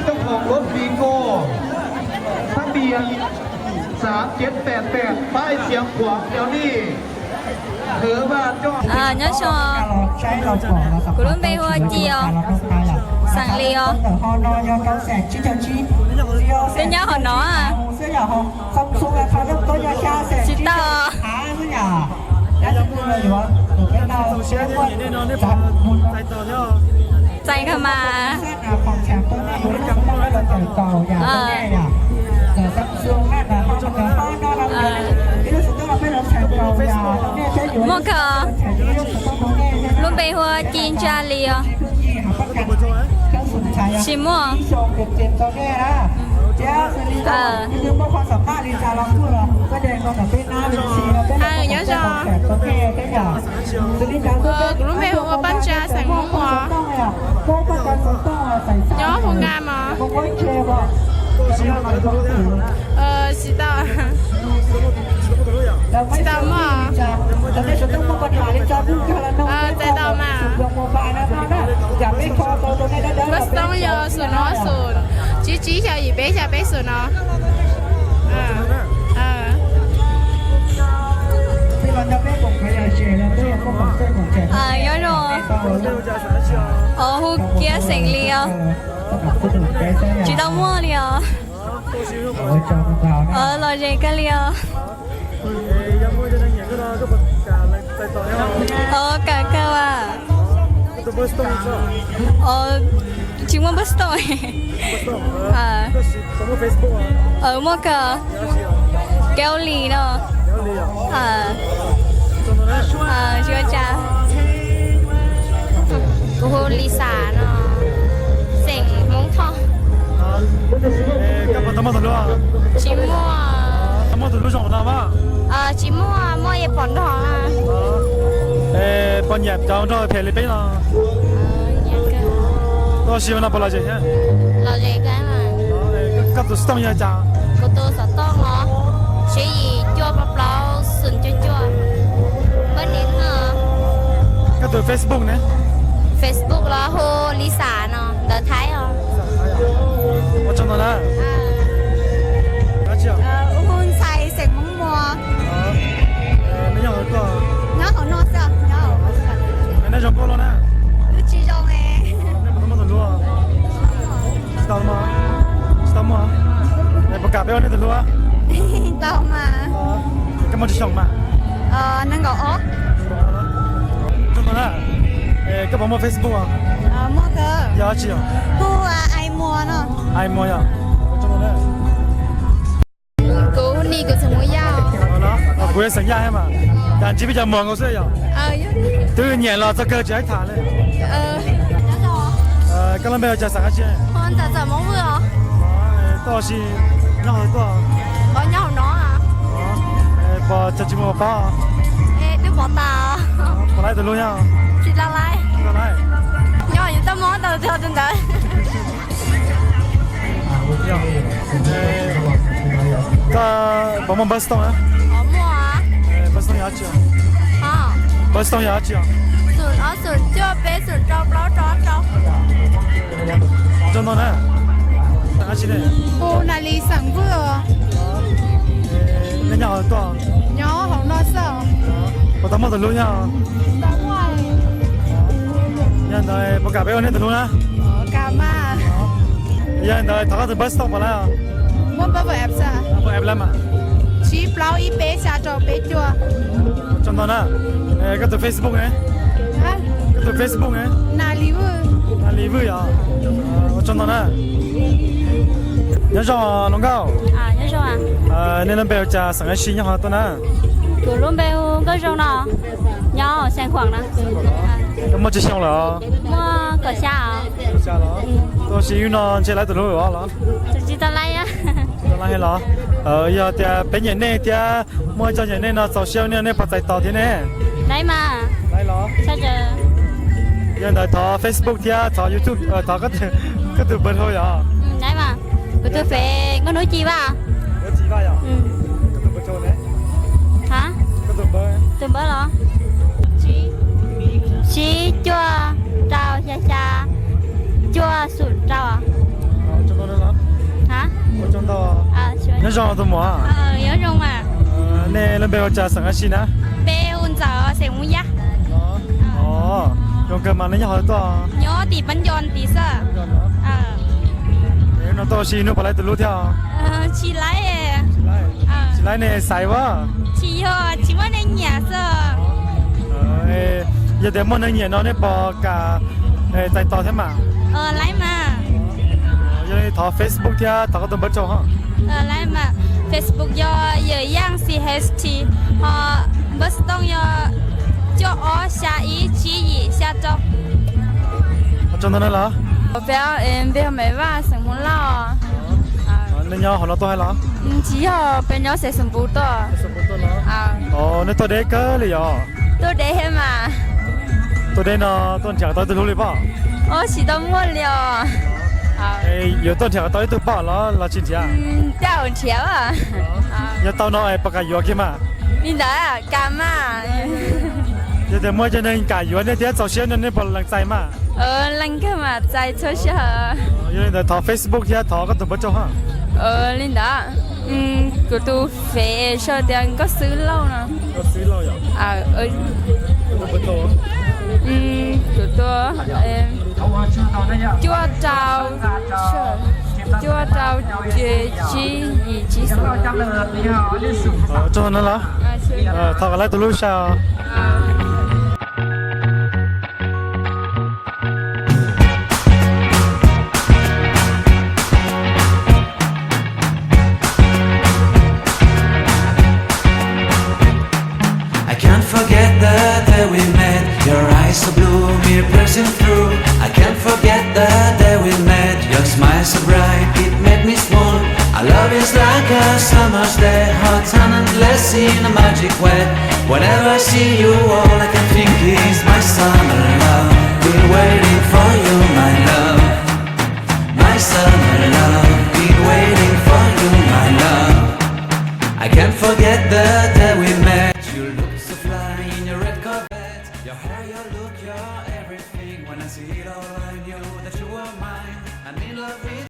เจ้าของรถวีโก้ ทะเบียน สามเจ็ดแปดแปด ป้ายเสียงขวางเดี๋ยวนี้ ถือว่าเจ้า Nyob zoo, kuv lub npe hu ua Ci os, xeem Lis os. Twb nyob hauv no. Tsis tau. Txais kawg mas. Muaj kawg. Lub npe hu ua Ci Ntsa Lis os. Tsis muaj. Nyob zoo. Kuv lub npe hu ua Paj Ntsa, xeem Hmoob Muas. Nyob Hu Nga mos. Tsis tau. Tsis tau muaj. Txais tau mas. Npawb Xov Tooj yog xoom no, xoom tsib tsib xya yim peb xya peb xoom no. Nyob zoo. Hu Kiab, xeem Lis os. Tsis tau muaj li os. Lom zem kawg li os. Os, kam kawg as. Tsis muaj Npawb Xov Tooj. Muaj kawg. Kev ua li no. Tsis ua cas. Kuv hu Lis Xas no, xeem Hmoob Thoj. Tsis muaj. Tsis muaj, muaj yog pom nrog. Puas nyiam cov nrog phem li peb no? Tuaj si no puas lom zem thiab? Lom zem kawg. Koj tus xov tooj yog cas? Kuv tus xov tooj os, tsib yim cuaj plaub plaub xoom cuaj cuaj. Koj tus Facebook ne? Facebook los hu Lis Xas no, ntawv Thaib os. Ua tsaug ntau na. Hu Ntxhais, xeem Hmoob Muas. Nyob hauv no xwb. Neb zoo nkauj los na. Twb tsis zoo. Tsis tau muaj. Tsis tau muaj. Puas kam peb ua nej tus hlub? Tau mas. Koj muaj tsawg xyoo mas? Nees nkaum ob. Tsaug ntau na. Koj puas muaj Facebook? Muaj kawg. Yog dab tsi? Hu Ais Muas no. Ais Muas yog. Kuv hu Nis, kuv xeem Hmoob Yaj. Kuv yog xeem Yaj thiab mas. Cas ntsib peb cov Muas nkaus xwb yog? Twb nyiam los txog kawg tsis hais tham li. Koj lub npe hu cas, xeem dab tsi? Tuaj si nyob hauv tuaj. Pom cov tsis muaj paub. Pom lawv tus hlub nyob. Tsis tau lawv. Nyob yus tau muab tau tus ntawd. Koj puas muaj Npawb Xov Tooj na? Npawb Xov Tooj yog dab tsi? Npawb Xov Tooj yog dab tsi? Xoom ob xoom cuaj peb xoom rau plaub rau rau. Tsaug ntau na. Xeem dab tsi ne? Kuv Nas Lis, xeem Vwj. Nej nyob hauv tuaj? Nyob hauv no xwb. Puas tau muaj tus hlub nyob? Yog ntawd puas kam peb ua nej tus hlub na? Kam mas. Yog ntawd thov koj tus Npawb Xov Tooj puas lawv? Muaj Npawb Xov Tooj. Tsib plaub ib peb xya rau peb cuaj. Tsaug ntau na. Koj tus Facebook ne? Koj tus Facebook ne? Nas Lis Vwj. Nas Lis Vwj yog. Ua tsaug ntau na. Nyob zoo hluas nkauj. Nej lub npe hu cas, xeem dab tsi, nyob hauv tuaj na? Kuv lub npe hu Nkauj Zoo no, nyob Xeev Khuam na. Koj muaj tsawg xyoo lawm? Muaj kaum xya os. Tuaj si hnub no ntshe lawv tus hlub os los? Tsis tau lawv. Tsis tau lawv los? Yog tias peb nyiam nej thiab muaj ib co nyiam nej no txaus siab nej, nej puas txais tos thiab ne? Lawv mas. Yog ntawd thov Facebook thiab thov YouTube, thov koj tus npawb hlub yog? Kuv tus Face Nkauj Hnub Ci Vaj. Tus npawb los? Tsib cuaj rau xya xya cuaj xoom rau. Nyob zoo tus muam. Nej lub npe hu ua cas, xeem dab tsi na? Npe hu Ntxawm, xeem Hmoob Yaj. Zoo kawg mas, nej nyob qhov twg tuaj? Nyob tim Pab Nco tim xwb. No tuaj ua si hnub puas laib tus hlub thiab? Tsis laib. Tsis laib ne, xaiv as? Tsis yog, tsis muaj neeg nyiam xwb. Yog tias muaj neeg nyiam no nej puas kam txais tos thiab mas? Laib mas. Yog li thov Facebook thiab thov koj tus npawb tsaug hos. Facebook yog Yawm Yaj C H T, ho npawb xov tooj yog cuaj ob xya ib tsib yim xya rau. Ua tsaug ntau na los. Peb npe hu Maiv Vaj, xeem Hmoob Lauj. Nej nyob hauv no tuaj hab los? Tsis yog, peb nyob xeem Xeem Npus tuaj. Nej tuaj deb kawg li yog? Tuaj deb thiab mas. Tuaj deb no tuaj nrhiav tau ib tug hlub li pob? Tsis tau muaj li os. Yuav tuaj nrhiav tau ib tug pob los los tsis nrhiav? Tej zaum nrhiav. Yog tau no es puas kam yuav kiag mas? Li ntawd kam mas. Yog tias muaj ib co neeg kam yuav nej thiab txaus siab no nej puas lees txais mas? Lees kawg mas, txais txhua sij hawm. Yog li ntawd thov Facebook thiab thov koj tus npawb tsaug hos. Li ntawd, kuv tus Face sau tias Nkauj Xwb Lauj no. Kuv tus cuaj rau, cuaj rau, cuaj rau, tsib yim tsib xwb. Tsaug no los. Thov kom laib tus hlub sai os. I can't forget the day we met. Your eyes so blue, me pressing through. I can't forget the day we met. Your smile so bright, it made me swoon. Our love is like a summer's day, hot and endless in a magic way. Whenever I see you, all I can think is my summer love. Been waiting for you, my love. My summer love, been waiting for you, my love. I can't forget the day we met. You look so fly in your red Corvette. Your hair, your look, your everything. When I see it all, I knew that you were mine. I'm in love with